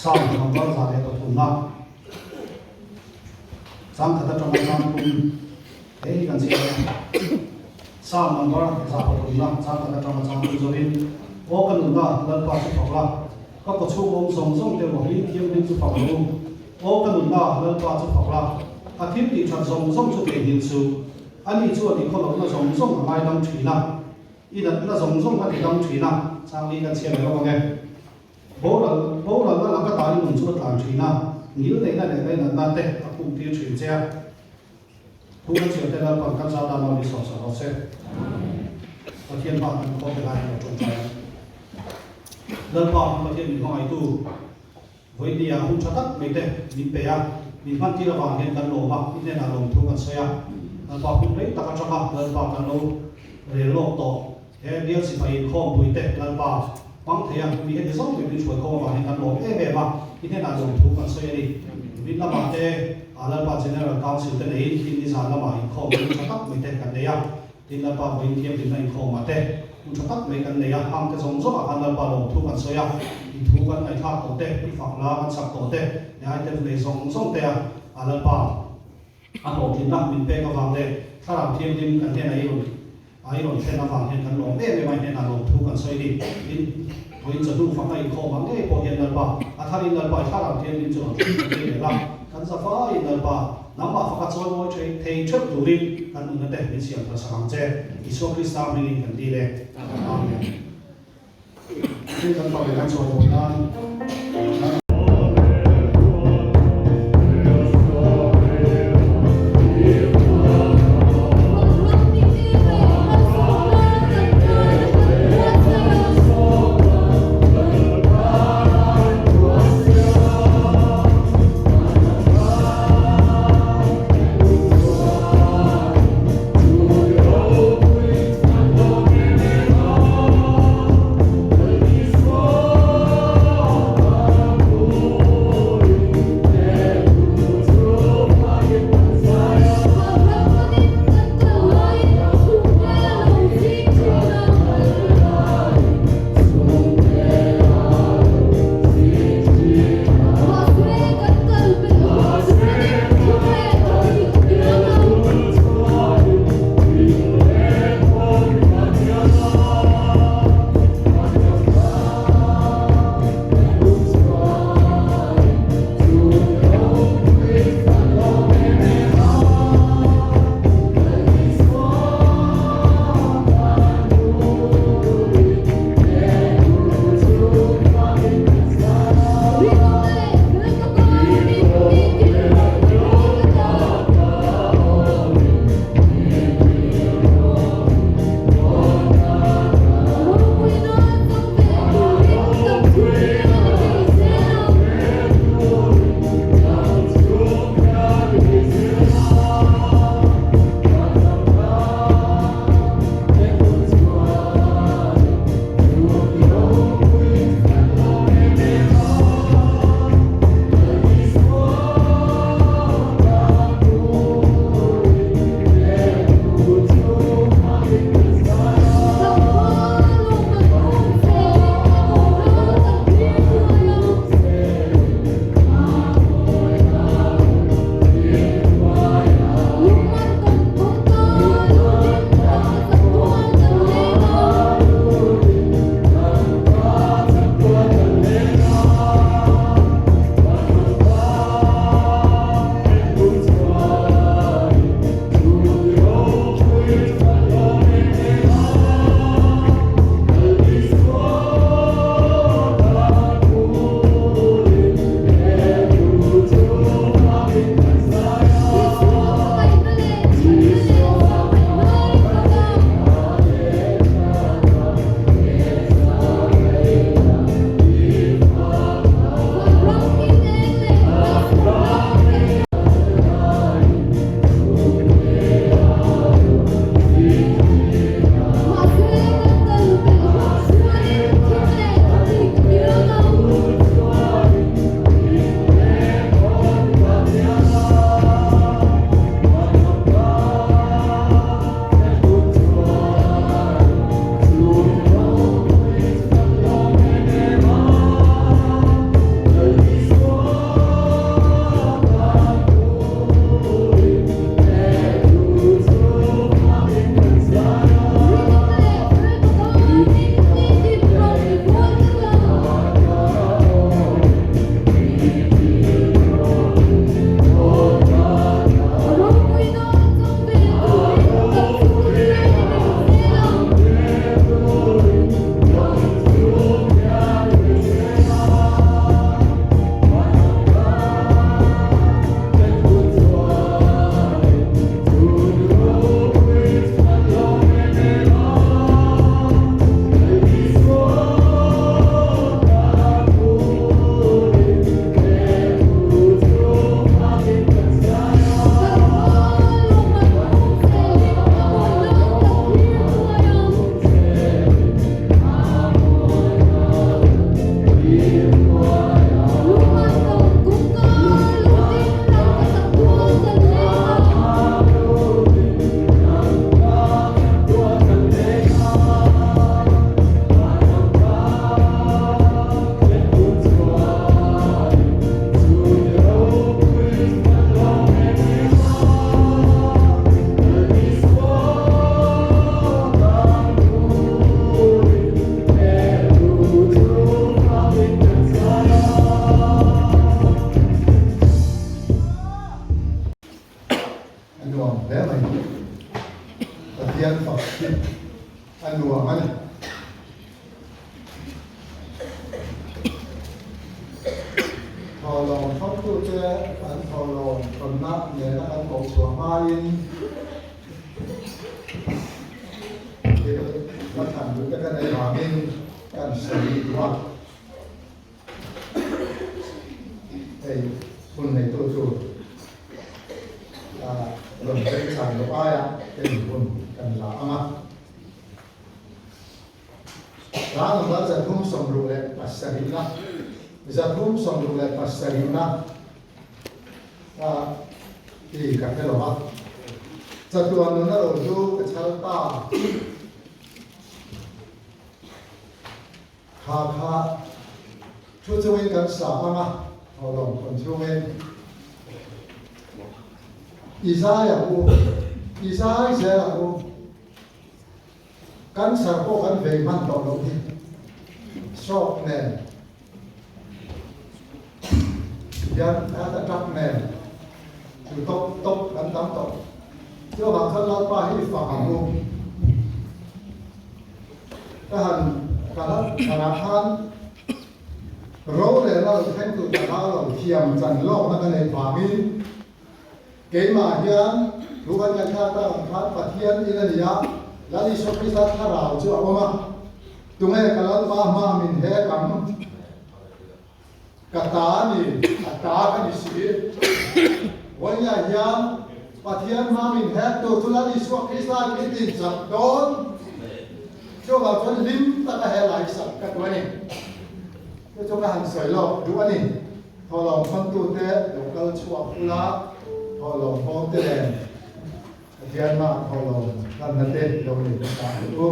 Psalm number 103 na chang khat atanga chang thum he hi kan chhiar a. Psalm number 103 na chang khat atanga chang thum zawhin, Aw ka nunna, Lalpa chu fak la, ka kawchhung awm zawng zawng te ruahlim thianghlim chu fak lo u. Aw ka nunna, Lalpa chu fak la, a thil tih that zawng zawng chu theihnghilh suh. Ani chuan i khawlohna zawng zawng a ngaidam thin a, i natna zawng zawng a tidam thin a. Changli kan chhiar leh lawk ang e. Boral, boralna laka ta i nun chu a tlan thin a, ngil neihna leh ngainatna te a khum tir thin che a. Thu kan chhiar te Lalpan kan za tan lo ni sawh sawh rawh se. Pathian hma kan khawm te lai lo tawngtai ang. Lalpa, Pathian min hmangaihtu, vawinia hun tha tak mai te min pe a, min hman tir avang hian kan lawm a, i hnenah lawmthu kan sawi a. Lalpa hun rei tak atanga Lalpa kan lo rel lawk tawh. He bial sipai inkhawmpui te Lalpa hmang thei a, mi heti zawng mai min hruai khawm avangin kan lawm em em a, i hnenah lawmthu kan sawi a ni. Min lamah te Lalpa General Council te neiin tin nizan lamah inkhawm hun tha tak mai te kan nei a, tin Lalpa vawiin thianghlimna inkhawmah te hun tha tak mai kan nei a, hang te zawng zawngah khan Lalpa lawmthu kan sawi a, i thu kan ngaihthlak tawh te, i fak la kan sak tawh te, leh item nei zawng zawng te a Lalpa a hlawhtlinna min pek avang leh Thlarau Thianghlim kan hnenah i rawn A i rawn thlen avang hian kan lawm em em a, i hnenah lawmthu kan sawi ni. Tin, vawiin chawhnu faka inkhawm ang ngei pawh hian Lalpa, a tharin Lalpa i thlarau thianghlim chu rawn thlen kan thei leh la, kan zavaiin Lalpa, nangmah faka chawi mawi thei thei theuh turin kan nunna te min siam thar sak ang che. Isua Krista hmingin kan dil e. Amen. Tin, kan fak leh kan chawi mawi nan. Thawhlawm thawktute an thawhlawm thawnna nena kan koh chhuah hmain thil la thlan duhte ka nei vangin kan sawi duh a. Hei hun neitu chu rawn remchang loh aia hemi hun kan la ang a. Hla number 367 na, 367 na hi ka hre lo a. Chatuan nuna ro chu ka chhal ta. Kha kha thu chungin kan sa ang a, thawhlawm khawn chungin. I zai ang u, i zai zel ang u. Cancer pawh kan vei hman tawh loh hi stroke nen hian heart attack nen chu tawp tawp kan tam tawh. Chuvang chuan Lalpa hi i fak ang u. Ka han ka hlat tharah khan rorelna lo thleng tur ka hlau lo thiam chan lawkna ka neih vangin Keimah hian thu kan ngaihthlak tak ang khan Pathian in a ni a, Lal Isua Krista thlarau chu a awm a. Tunge ka Lalpa hma min hek ang? Ka ta a ni, a ta ka ni si. Vawiinah hian Pathian hma min hek tur chu Lal Isua Krista min tinchak dawn. Chuvang chuan hlim taka he lai sak ka duh a ni. Chu chu ka han sawi lawk duh a ni. Thawhlawm hmangtute lo kal chhuak ula, thawhlawm hawngte nen Pathian mah thawhlawm hlanna te lo nei hmasa ang u.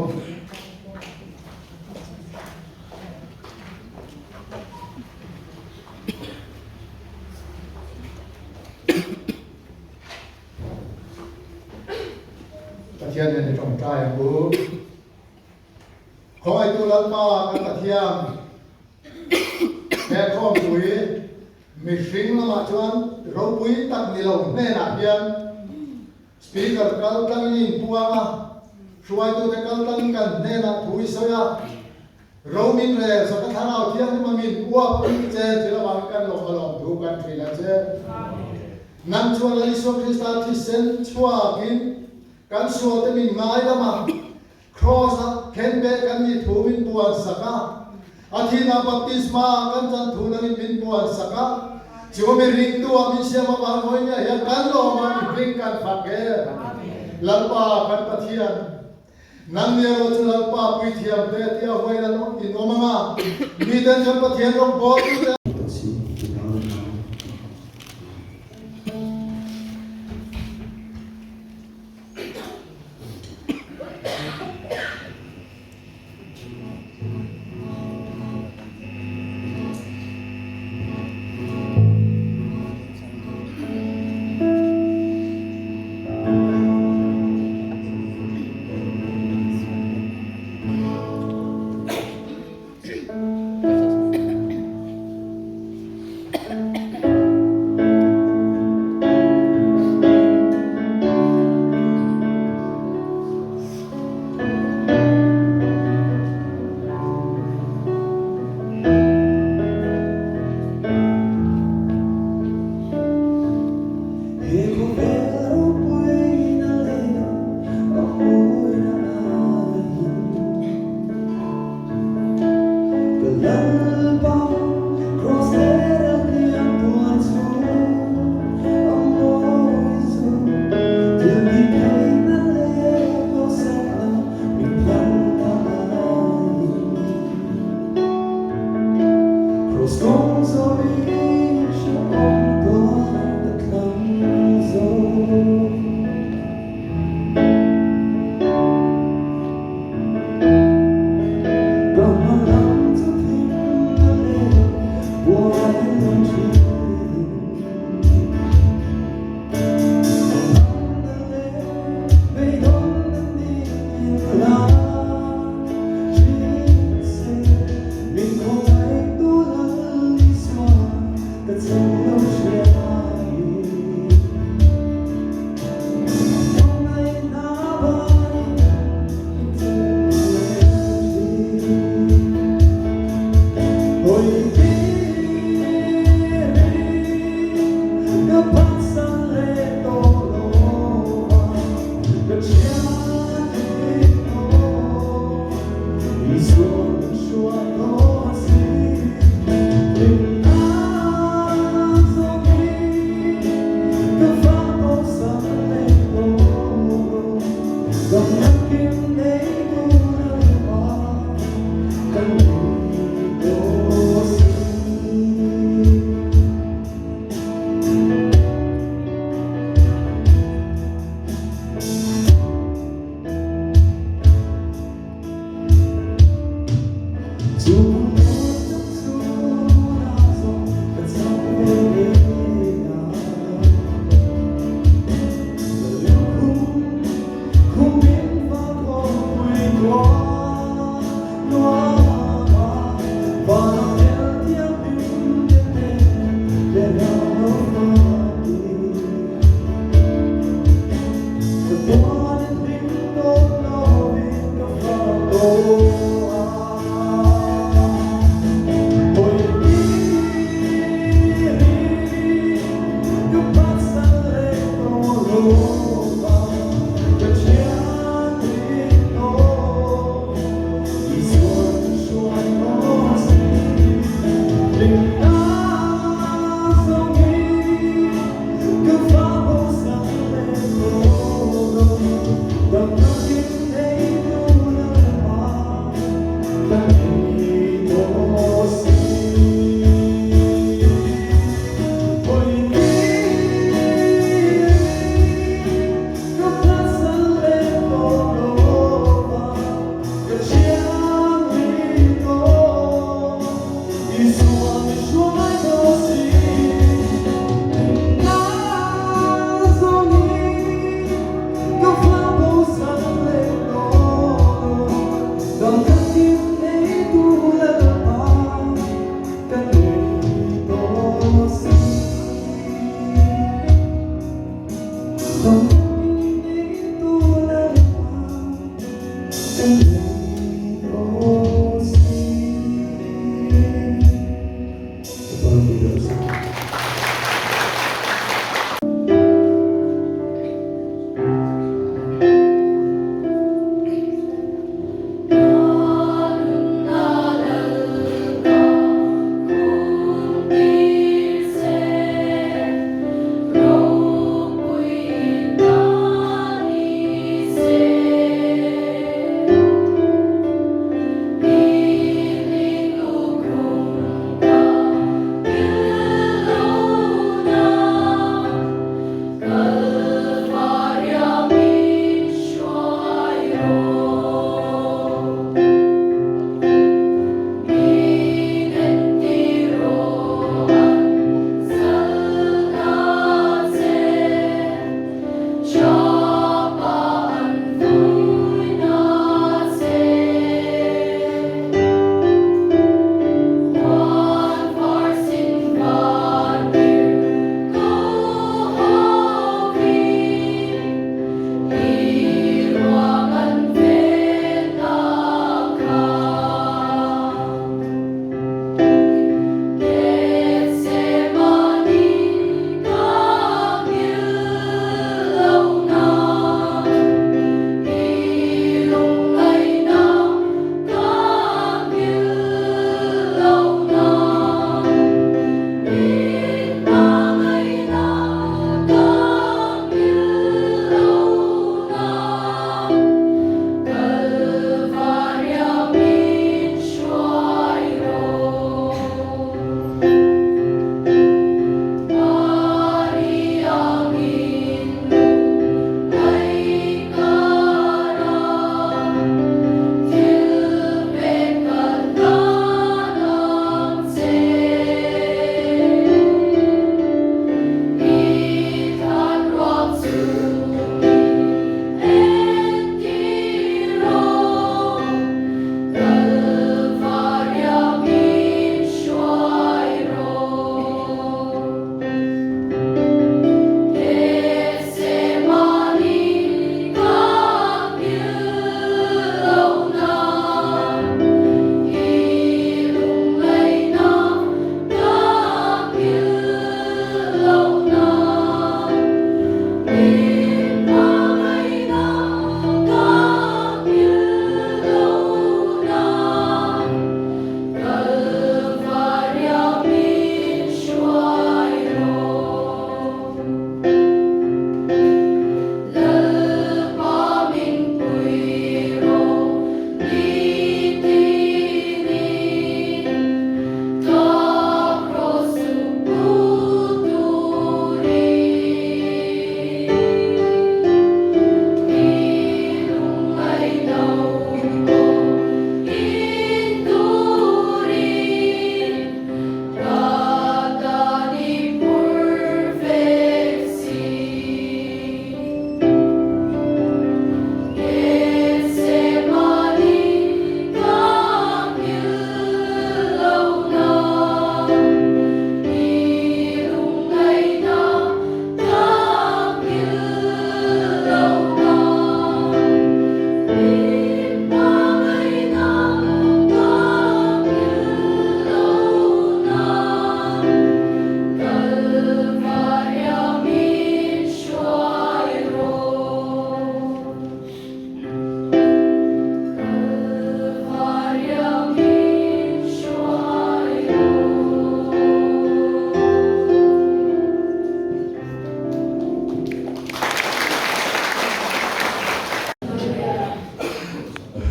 Pathian nen i tawngtai ang u. Khawngaihtu Lalpa kan Pathian, He khawmpui mihring lamah chuan ropui tak ni lo hnenah hian Speaker kal tlangin i inpuang a, hruaitute kal tlangin kan hnenah thu i sawi a, ro min rel sak a Thlarau Thianghlim a min uap a min chen thil avangin kan lawm a lawm thu kan hrilh a che. Nang chuan Lal Isua Krista thisen chhuakin kan sualte min ngaidam a, Kraws-a khenbeh kan nih thu min puan sak a, a thihna baptisma kan chan thu nangin min puan sak a, chu mi ringtu-ah min siam avang hawi nia hian kan lawm a, mi hming kan fak e. Lalpa kan Pathian, nang nia rawh chu Lalpa puithiam te tia huain an in awm ang a, miten kan Pathian rawngbawltute.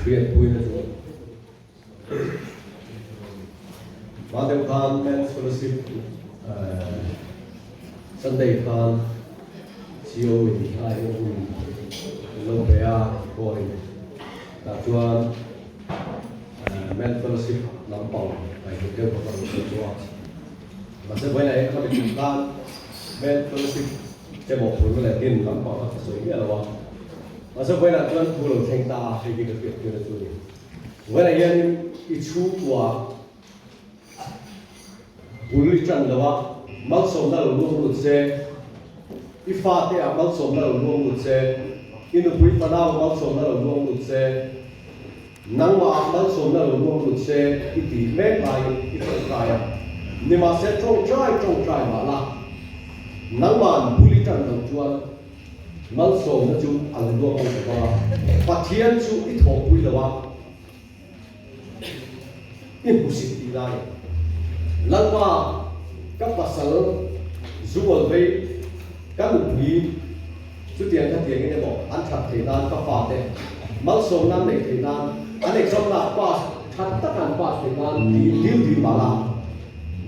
Hriatpuina chu hma deuh khan Men's Fellowship Sunday khan CO in a eng hun an lo pe a pawhin tah chuan Men's Fellowship lampang ngaihtuah deuh bawk a rawn sawi chu a. Mahse vawiinah hian khami tum khan Men Fellowship te mawhphurhna leh din lampang kha ka sawi miah lo a. Mahse vawiinah chuan thu lo thleng ta a, hei hi ka hriat tirna chu a ni. Vawiinah hianin i chhungkua bul i tan lo a, malsawmna lo luang lut se, i fate ah malsawmna lo luang lut se, i nupui fanau malsawmna lo luang lut se, Nangmah ah malsawmna lo luang lut se i tih mek laiin i tawngtai a, nimahse tawngtai tawngtai mah la, nangma'n bul i tan loh chuan malsawmna chu a lo luang lut lo vang a, Pathian chu i thawhpui lo a, i hmusit tih lai. Lalpa, ka pasal Zual vei, ka nupui, Chutiang kha tiangin emaw an that theih nan ka fate malsawm nan neih theih nan an exam na pass that tak an pass theih nan tiin dil dil mah la.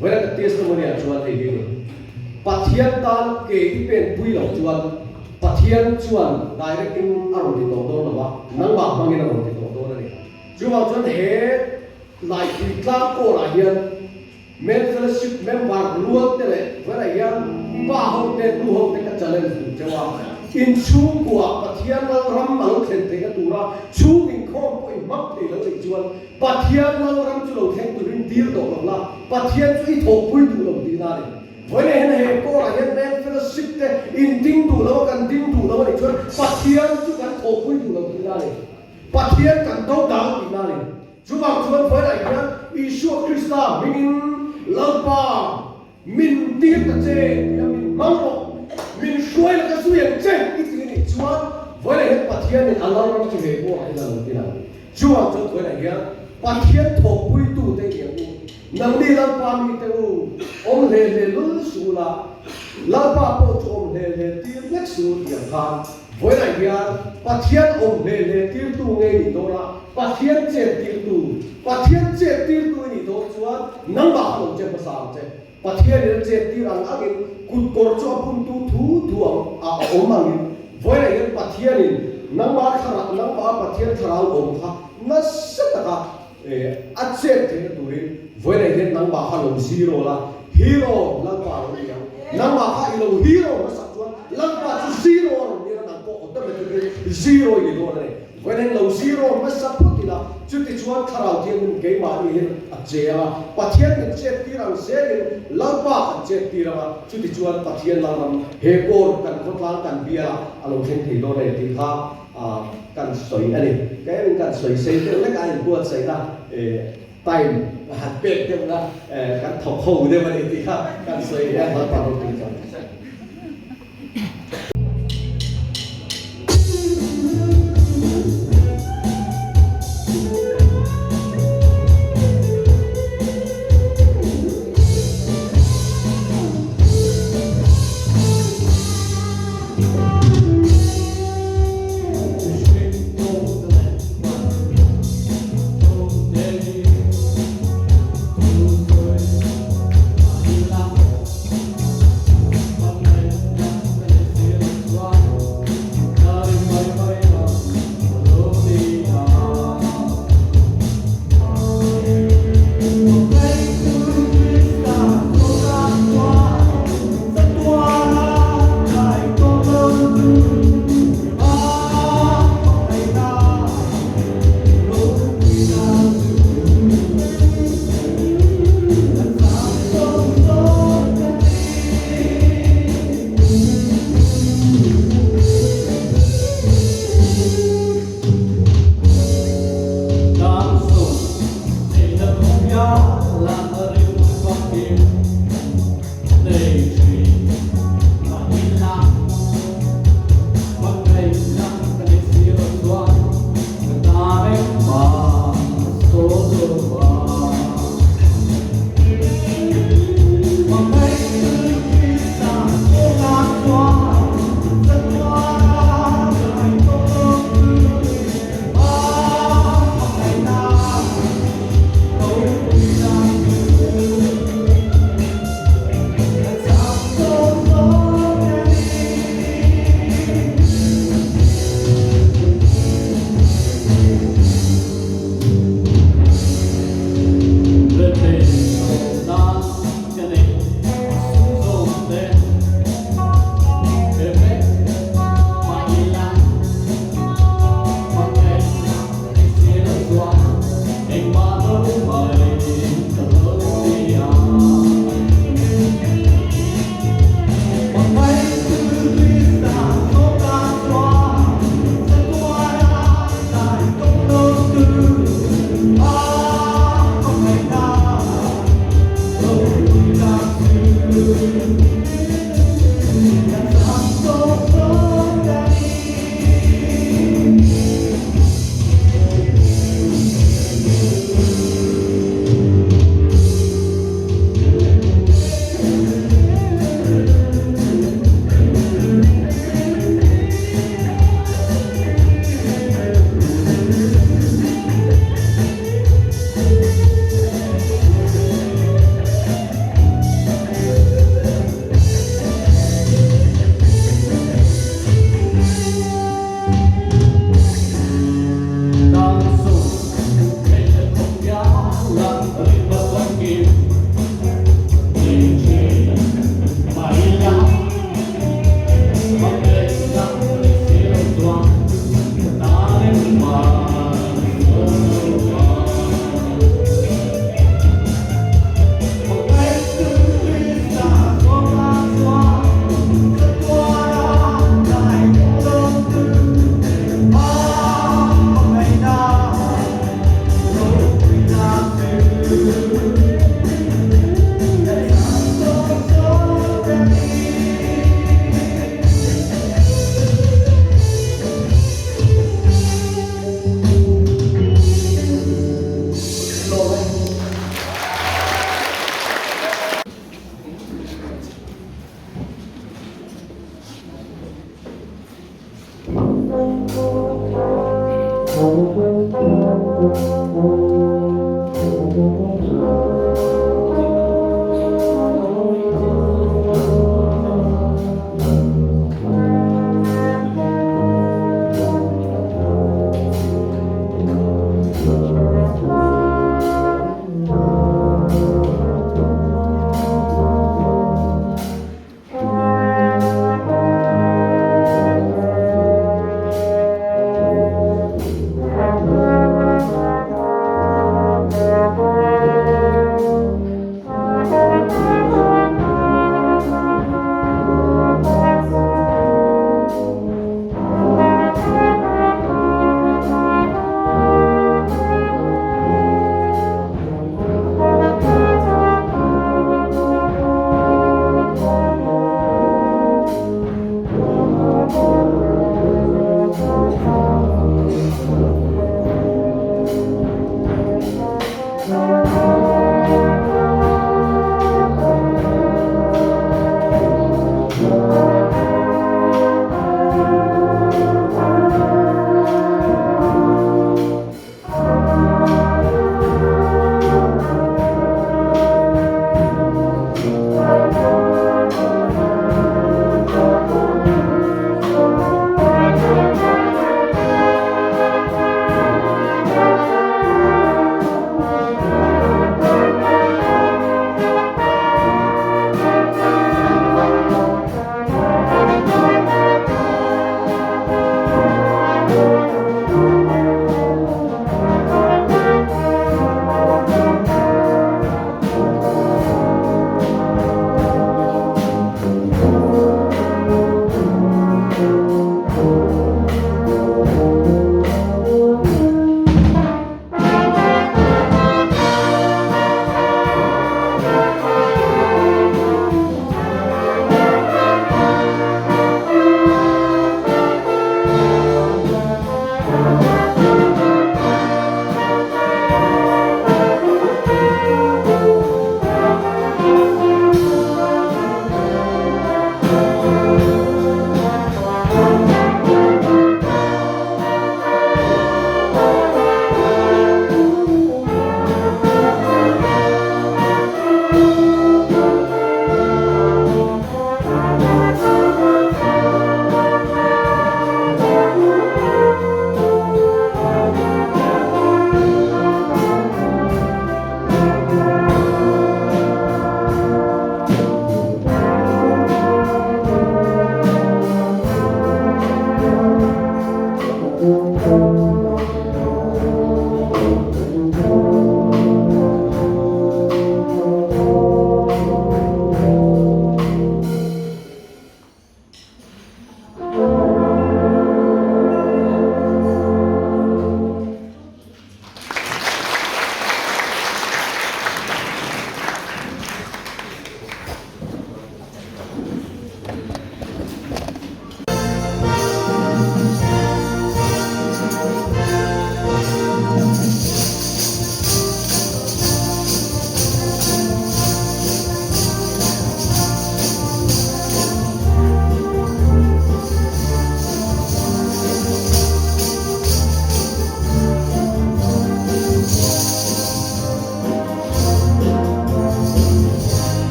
Vawiin ka testimony ah chuan hei hi ni. Pathian tan ke i pen pui loh chuan Pathian chuan direct in a rawn ti tawh dawn lo va, nangmah hmangin a rawn ti tawh dawn a ni. Chuvang chuan he Laipui tlang kawrah hian Men Fellowship member rual te leh vawiinah hian pa ho te nu ho te ka challenge duh cheu a, inchhungkua Pathian Lalram a lo thlen theihna tura chhung inkhawm pawh i hmang thei lo nih chuan Pathian Lalram chu lo thleng turin dil tawh lo la, Pathian chu i thawhpui duh lo tihna a ni. Vawiinah hian he kawrah hian Men Fellowship te in ding duh lo a, kan ding duh lo a nih chuan Pathian chu kan thawhpui duh lo tihna a ni. Pathian kan do dang tihna a ni. Chuvang chuan vawilah hian Isua Krista hmingin Lalpa min tir ta che tia min hmang rawh, min hruai la ka zui ang che i ti nih chuan vawilah hian Pathianin a lalram chu ve pawh a lo ti lo. Chuvang chuan vawilah hian Pathian thawkpuitute i ang u, nangni Lalpa mite u, awm hle hle lul suh ula, Lalpa pawh chu awm hle hle tir hlek suh u tiang khan Vawilah hian Pathian awm hle hle tirtu ngei nih dawn a, Pathian chet tirtu, Pathian chet tirtu i nih dawn chuan nangmah kha lo che hmasa ang che. Pathianin a chet tir ang angin kut kawr chu a puntu thu thu ang a awm angin vawilah hian Pathianin nangmah thlarau, nangmah a Pathian thlarau awm kha nasa taka a chet theihna turin vawilah hian nangmah kha lo zero la, hero Lalpa a lo ni ang. Nangmah kha i lo hero hmasak chuan Lalpa chu zero a rawn nia, nang pawh automatically zero i ni dawn a ni. Vawiin lo zero hmasa phawt ila, chutichuan Thlarau Thianghlim keimahni hian a che ang a, Pathian min chet tir ang zelin Lalpa kan chet tir ang a, chutichuan Pathian Lalram he kawr kan khawtlang kan bial a lo thleng thei dawn a ni tih kha kan sawi a ni. Ka emin kan sawi sei deuh lek a inbuatsaihna time han pek deuhna kan thawk ho deuh a ni tih kha kan sawi a, Lalpa ropui chuan.